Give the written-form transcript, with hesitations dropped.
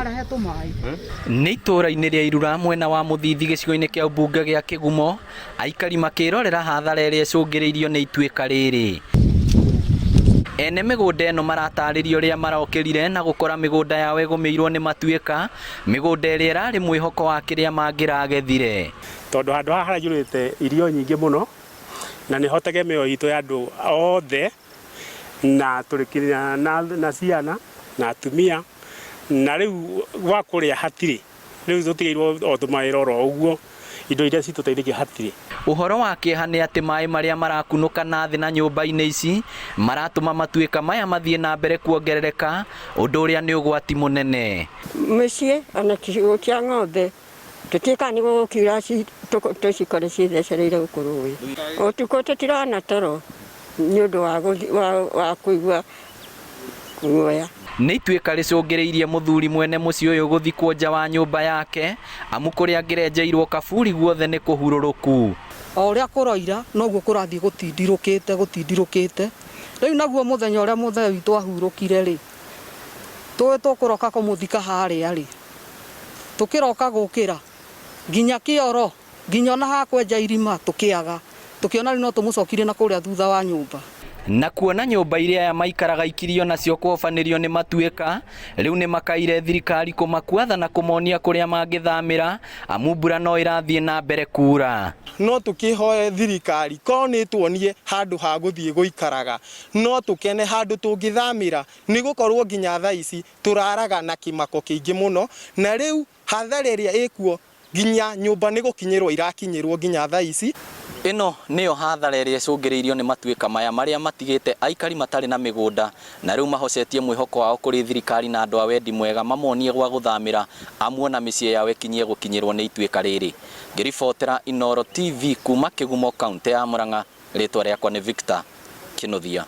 Marehe tũmaĩ. Nĩ itũũra-inĩ rĩa Irura mwena wa Mũthithi gĩcigo-inĩ kĩa ũmbunge gĩa Kĩgumo, aikari makĩrorera hathara ĩrĩa ĩcũngĩrĩirio nĩ ituĩka rĩrĩ. Ene mĩgũnda ĩno maratarĩria ũrĩa marokĩrire na gũkora mĩgũnda yao ĩgũmĩirwo nĩ matuĩka, mĩgũnda ĩrĩa ĩrarĩ mwĩhoko wa kĩrĩa mangĩragethire. Tondũ handũ haha haraiyũrĩte irio nyingĩ mũno na nĩho tegemeo itũ ya andũ othe na tũrĩ kinya na ciana na atumia na rĩu gwa kũrĩa hatirĩ, rĩu tũtigĩirwo o tũmawĩra oro ũguo, indo iria citũteithagia hatirĩ. Ũhoro wa kĩeha nĩ atĩ maĩ marĩa marakunũka na thĩ na nyũmba-inĩ ici maratũma matuĩka maya mathiĩ na mbere kuongerereka, ũndũ ũrĩa nĩ ũgwati mũnene. Mĩciĩ ona kiugũ kĩa ng'ombe Tũtiũĩ kana nĩ gũgũkiura tũcikore ciĩthecereire gũkũ rũĩ. Ũtukũ tũtirona toro nĩ ũndũ wa kũigua guoya. Nĩ ituĩka rĩcũngĩrĩirie mũthuri mwene mũciĩ ũyũ gũthikwo nja wa nyũmba yake amu kũrĩa angĩrenjeirwo kaburi guothe nĩ kũhurũrũku. O ũrĩa kũroira noguo kũrathiĩ gũtindirũkĩte gũtindirũkĩte. Rĩu naguo mũthenya ũrĩa mũthee witũ ahurũkire-rĩ, tũĩ tũkũroka kũmũthika harĩa-rĩ, Tũkĩroka gũkĩra, nginya kĩoro, nginya o na ha kwenja irima tũkĩaga, tũkĩona rĩu no tũmũcokirie na kũrĩa thutha wa nyũmba. Na kuona nyũmba iria aya maikaraga ikirio nacio kũhobanĩrio nĩ matuĩka, rĩu nĩ makaire thirikari kũmakuatha na kũmonia kũrĩa mangĩthamĩra amu mbura no ĩrathiĩ na mbere kuura. No tũkĩhoe thirikari korwo nĩ ĩtuonie handũ ha gũthiĩ gũikaraga, no tũkene handũ tũngĩthamĩra nĩ gũkorwo nginya thaa ici Tũraraga na kĩmako kĩingĩ mũno, na rĩu hathara ĩrĩa ĩkuo nginya nyũmba nĩ gũkinyĩrwo irakinyĩrwo nginya thaa ici. Ĩno nĩyo hathara ĩrĩa ĩcũngĩrĩirio nĩ matuĩka maya marĩa matigĩte aikari matarĩ na mĩgũnda na rĩu mahocetie mwĩhoko wao kũrĩ thirikari na andũ a wendi mwega mamonie gwa gũthamĩra amu ona mĩciĩ yao ĩkinyie gũkinyĩrwo nĩ ituĩka rĩrĩ. Ngĩribotera Inooro TV kuma Kĩgumo kauntĩ ya Murang'a, rĩtwa rĩakwa nĩ Victor Kĩnuthia.